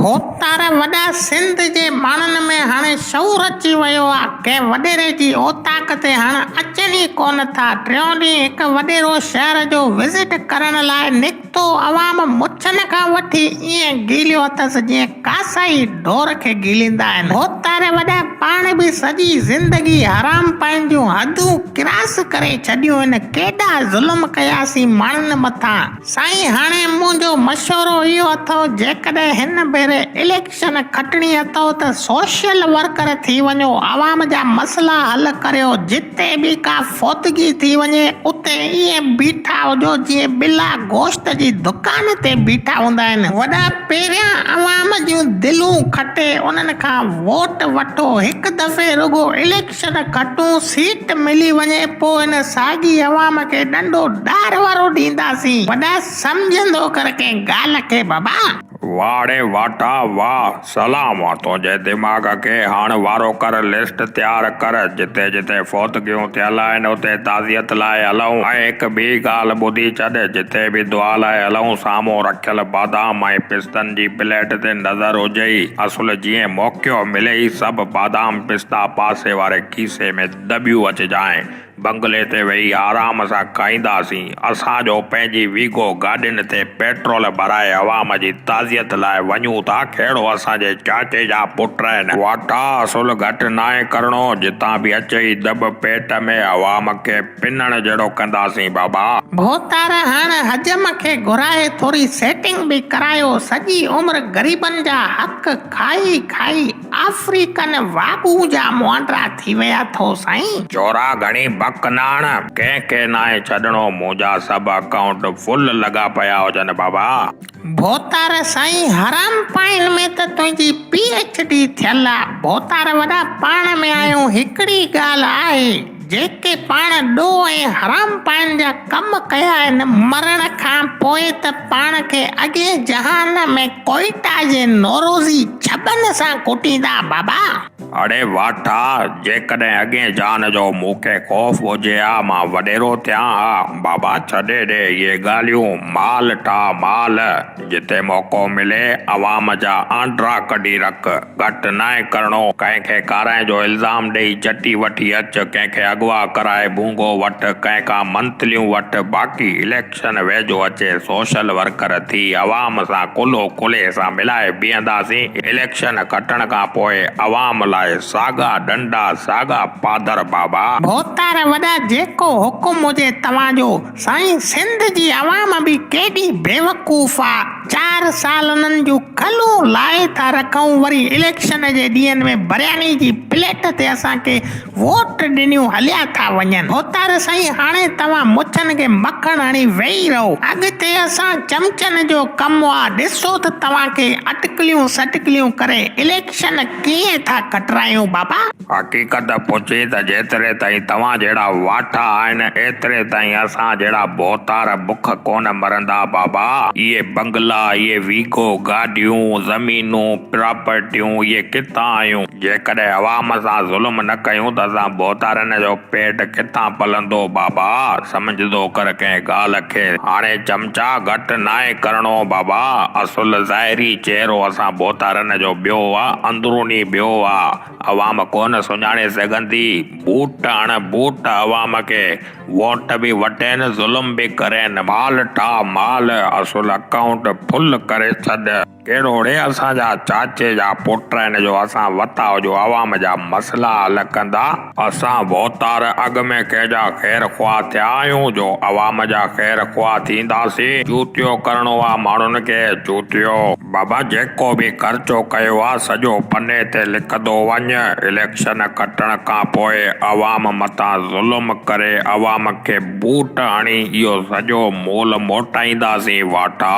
ڀوتار وڏا سنڌ جي ماڻهن ۾ هاڻي شعور اچي ويو آ ڪنهن وڏيري جي اوطاق تي هاڻ اچن ئي ڪونه ٿا ٽيون ڏينهن هڪ وڏيرو شهر جو وزٽ ڪرڻ لاء نڪتو عوام مڇن کان وٺي ائين گيليو اٿس جيئن ڪاسائي ڍور کي گيليندا آهن ڀوتار وڏا پاڻ به سڄي زندگي حرام پائن جون حدون ڪراس ڪري ڇڏيون آهن ڪيڏا ظلم ڪياسين ماڻهن مٿان. سائين هاڻي منهنجو مشورو اهو اٿئو جيڪڏهن هن ڀيري اليڪشن کٽڻي اٿئو ته سوشل ورڪر ٿي وڃو عوام جا مسئلا حل ڪريو جتي به ڪا فوتگي ٿي وڃي اتي ائين بيٺا هجو جيئن ٻلا گوشت جي دڪان تي بيٺا هوندا آهن وڏا پهريان عوام جون دلون کٽي انهن کان ووٽ وٺو هڪ دفعي رڳو اليڪشن شل کٽون سيٽ ملي وڃي پوء ان ساڳي عوام کي ڏنڊو ڏار وارو ڏينداسين. وڏا سمجهندو ڪر ڪنهن ڳالهه کي بابا. واھ ڙي واٽا واھ سلام آ تنهنجي دماغ کي هاڻ وارو ڪر لسٽ تيار ڪر جتي جتي فوتگيون ٿيل آهن اتي تعزيت لاء هلون ۽ هڪ ٻي ڳالهه ٻڌي ڇڏ جتي به دعا لاء هلون سامهون رکيل بادام ۽ پستن جي پليٽ تي نظر هجئي اصل جيئن موقعو ملئي سڀ بادام پستا پاسي واري کيسي ۾ دٻيون اچجانء. بنگلي تي ويهي آرام سان کائينداسين. اسان جو پنهنجي ويگو گاڏين تي پيٽرول ڀرائي عوام جي تعزيت لاء وڃون ٿا. ڪهڙو اسان جي چاچي جا پٽ آهن. واٽا اصل گهٽ ناهي ڪرڻو. جتان به اچئي دٻ پيٽ ۾ عوام کي پنڻ جهڙو ڪنداسين بابا. ڀوتار هاڻ حجم کي گهرائي ٿوري سيٽنگ به ڪرايو. سڄي عمر غريبن جا حق کائي کائي آفريڪن واڳون جا مهانڊا ٿي ويا اٿو سائين. چورا گهڻي بڪ نه هڻ. ڪنهن کي ناهي ڇڏڻو منهنجا سڀ اڪائونٽ فل لڳا پيا هجن بابا. ڀوتار سائين حرام پائن ۾ ته تنهنجي پي ايڇ ڊي ٿيل آ. ڀوتار وڏا پاڻ ۾ آهيون هڪڙي ڳالهه آهي. جيڪي پاڻ ڏوهه ۽ حرام پائڻ جا ڪم ڪيا آهن، مرڻ کان پوء ته پاڻ کي اڳئين جهان ۾ ڪوئيٽا جي نوروزي ڇٻن سان ڪٽيندا بابا. اڙي واٺا، جيڪڏهن اڳئين جهان جو مون کي خوف هجي ها، مان وڏيرو ٿيان ها. بابا ڇڏي ڏي اهي ڳالهيون، مال ٺاهه مال. جتي موقعو ملي عوام جا آنڊرا ڪڍي رک، گهٽ ناهي ڪرڻو، ڪنهن کي ڪارائين جو الزام ڏئي چٽي وٺي اچ، ڪنهن کي اغوا ڪرائي ڀونگو وٺ، ڪنهن کان منٿليون وٺ، باقي اليڪشن ويجهو اچي سوشل ورڪر ٿي عوام سان ڪلهو ڪلهي سان ملائي بيهنداسين، اليڪشن کٽڻ کان پوء عوام لاء ساڳا ڏنڊا ساڳا پادر بابا. ڀوتار وڏا جيڪو حڪم هجي توهان جو. سائين سنڌ جي عوام به ڪيڏي بيوقوف آ چار سال انهن جون کلون لاهي ٿا رکون وري اليڪشن جي ڏينهن ۾ برياني جي پليٽ تي اسان کي ووٽ ڏنيون هليا ٿا وڃن ڀوتار سائين هاڻي توهان مڇن کي مکڻ هڻي ويهي رهو اڳتي اسان چمچن جو ڪم آ ڏسو ته توهان کي اٽڪليون سٽڪليون ڪري اليڪشن ڪيئن ٿا کٽرايون بابا. حقيقت پڇين ته جيتري تائين توهان جهڙا واٺا آهن، ايتري تائين اسان جهڙا ڀوتار بک ڪونه مرندا بابا. اهي بنگلا، اهي ويگو گاڏيون، زمينون، پراپرٽيون اهي ڪٿان آيون؟ جيڪڏهن عوام سان ظلم نه ڪيون ته اسان ڀوتارن جو پيٽ ڪٿان پلندو بابا؟ سمجهندو ڪر ڪنهن ڳالهه کي. هاڻي چمچا گهٽ ناهي ڪرڻو بابا. اصل ظاهري چهرو اسان ڀوتارن جو ٻيو آ، اندروني ٻيو آ. عوام ڪونه سڃاڻي سگهندي، بوٽ هڻ بوٽ عوام کي، ووٽ به وٺين ظلم به ڪرين، مال ٺاهه مال، اصل اڪائونٽ ڦل ڪري ڇڏ. ڪهڙو ڙي اسان جا چاچي جا پٽ آهن جو اسان وتا هجو عوام جا مسئلا حل ڪندا. اسان ڀوتار اڳ ۾ ڪنهن جا خير خواهه ٿيا آهيون جو عوام جا خير خواهه ٿينداسين. چوتيو ڪرڻو آ ماڻهن کي چوتيو. بابا جيڪو به خرچو ڪيو آ سڄو پني تي لکندو وڃ، اليڪشن کٽڻ کان پوء عوام مٿان ظلم ڪري عوام کي بوٽ هڻي اهو سڄو مول موٽائينداسين واٽا.